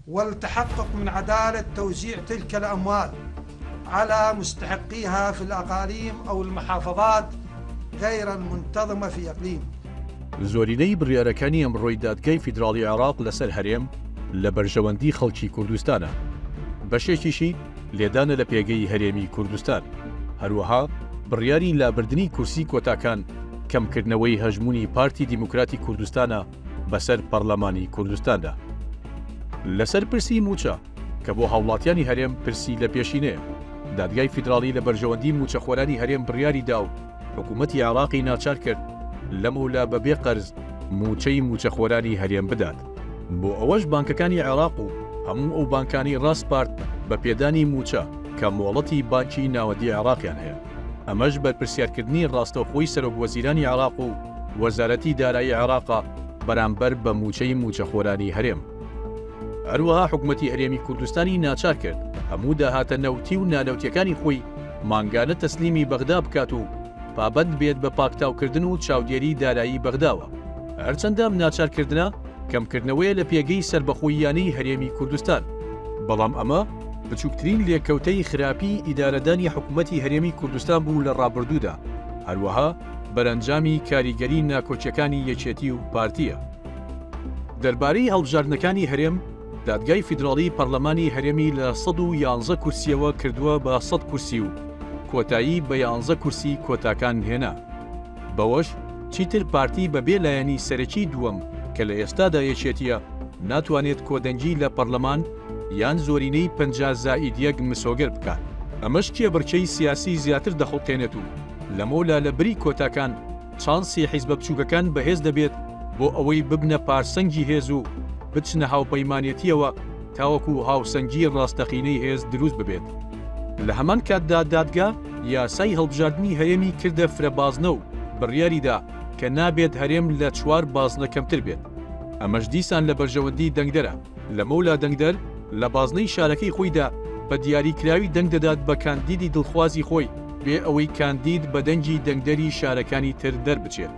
والتحقق من عدالة توزيع تلك الأموال على مستحقيها في الأقاليم أو المحافظات غير المنتظمة في إقليم. زۆرینەی بڕیارەکانی ئەمڕۆی دادگای فیدراڵی عێراق لەسەر هەرێم لە بەرژەوەندی خەڵکی کوردستانە، بەشێکیشی لێدانە لە پێگەی هەرێمی کوردستان، هەروەها بڕیاری لابردنی کورسی کۆتاکان کەمکردنەوەی هەژموونی پارتی دیموکراتی کوردستانە بەسەر پەڕلەمانی کوردستاندا. لەسەر پرسی مووچە کە بۆ هاوڵاتیانی هەرێم پرسی لە پێشینەیە، دادگای فیدراڵی لە بەرژەوەندی مووچەخۆرانی هەرێم بڕیاری دا و حکوومەتی عێراقی ناچار کرد لەمەولا بەبێ قەرز مووچەی مووچەخۆرانی هەرێم بدات. بۆ ئەوەش بانکەکانی عێراق و هەموو ئەو بانکانەی ڕاسپارد بە پێدانی مووچە کە مۆڵەتی بانکی ناوەندی عێراقیان هەیە. ئەمەش بەرپرسیارکردنی ڕاستەوخۆی سەرۆک وەزیرانی عێراق و وەزارەتی دارایی عێراقە بەرامبەر بە مووچەی مووچەخۆرانی هەرێم. هەروەها حکومەتی هەرێمی کوردستانی ناچار کرد هەموو داهاتە نەوتی و نانەوتیەکانی خۆی مانگانە تەسلیمی بەغدا بکات و پابەند بێت بە پاکتاوکردن و چاودێری دارایی بەغداوە. هەرچەندە ئەم ناچارکردنە کەمکردنەوەیە لە پێگەی سەربەخۆییانەی هەرێمی کوردستان، بەڵام ئەمە بچوکترین لێکەوتەی خراپی ئیدارەدانی حکومەتی هەرێمی کوردستان بوو لە ڕابردوودا، هەروەها بەرەنجامی کاریگەری ناکۆکیەکانی یەکێتی و پارتیە. دەربارەی هەڵبژاردنەکانی هەرێم، دادگای فیدراڵی پەرلەمانی هەرێمی لە 111 کورسیەوە کردووە بە 100 کورسی و کۆتایی بە یانزە کورسی کۆتاکان هێنا. بەوەش چیتر پارتی بە بێ لایەنی سەرەکی دووەم کە لە ئێستادا یەکێتیە ناتوانێت کۆدەنگی لە پەرلەمان یان زۆرینەی 50 زائید یەک مسۆگەر بکات. ئەمەش کێبڕکێی سیاسی زیاتر دەخوڵقێنێت و لەمەولا لە بری کۆتاکان چانسی حیزبە بچوکەکان بەهێز دەبێت بۆ ئەوەی ببنە پارسەنگی هێز و بچنە هاوپەیمانێتیەوە تاوەکو هاوسەنگی ڕاستەقینەی هێز دروست ببێت. لە هەمان کاتدا دادگا یاسای هەڵبژاردنی هەرێمی کردە فرە بازنە و بڕیاریدا کە نابێت هەرێم لە چوار بازنە کەمتر بێت. ئەمەش دیسان لە بەرژەوەندی دەنگدەرە. لەمەولا دەنگدەر لە بازنەی شارەکەی خۆیدا بە دیاریکراوی دەنگ دەدات بە کاندیدی دڵخوازی خۆی بێ ئەوەی کاندید بە دەنگی دەنگدەری شارەکانی تر دەربچێت.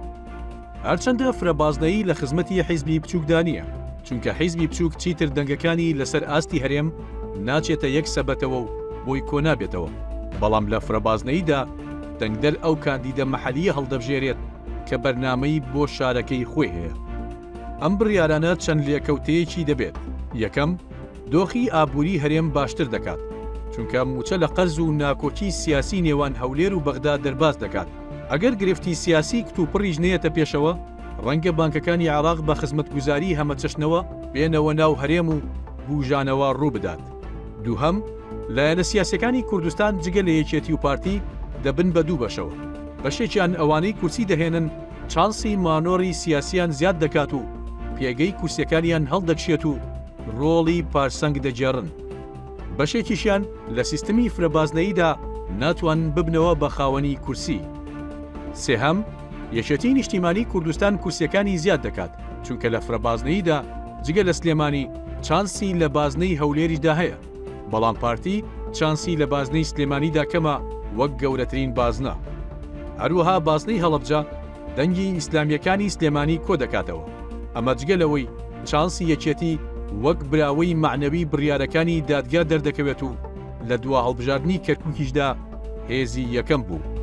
هەرچەندە فرە بازنەیی لە خزمەتی حیزبی بچووکدا نییە، چونکە حیزبی بچووک چیتر دەنگەکانی لەسەر ئاستی هەرێم ناچێتە یەک سەبەتەوە و بۆی کۆنابێتەوە، بەڵام لە فرە بازنەییدا دەنگدەر ئەو کاندیدە مەحەلییە هەڵدەبژێرێت کە بەرنامەی بۆ شارەکەی خۆی هەیە. ئەم بڕیارانە چەند لێکەوتەیەکی دەبێت، یەکەم، دۆخی ئابووری هەرێم باشتر دەکات، چونکە مووچە لە قەرز و ناکۆکی سیاسی نێوان هەولێر و بەغدا دەرباز دەکات، ئەگەر گرفتی سیاسی کتوپڕیش نەیەتە پێشەوە، ڕەنگە بانکەکانی عێراق بە خزمەتگوزاری هەمەچەشنەوە بێنەوە ناو هەرێم و بوژانەوە ڕووبدات. دووهەم، لایەنە سیاسیەکانی کوردستان جگە لە یەکێتی و پارتی دەبن بە دوو بەشەوە، بەشێکیان ئەوانەی کورسی دەهێنن چانسی مانۆڕی سیاسیان زیاد دەکات و پێگەی کورسیەکانیان هەڵدەکشێت و ڕۆڵی پارسەنگ دەگێڕن، بەشێکیشیان لە سیستمی فرەبازنەییدا ناتوانن ببنەوە بە خاوەنی کورسی. سێهەم، یەکێتیی نیشتیمانیی کوردستان کورسیەکانی زیاد دەکات، چونکە لە فرەبازنەییدا جگە لە سلێمانی چانسی لە بازنەی هەولێریشدا هەیە، بەڵام پارتی چانسی لە بازنەی سلێمانیدا کەمە وەک گەورەترین بازنە. هەروەها بازنەی هەڵەبجە دەنگی ئیسلامییەکانی سلێمانی کۆدەکاتەوە، ئەمە جگە لەوەی چانسی یەکێتی وەک براوەی مەعنەوی بڕیارەکانی دادگا دەردەکەوێت و لە دوا هەڵبژاردنی کەرکوکیشدا هێزی یەکەم بوو.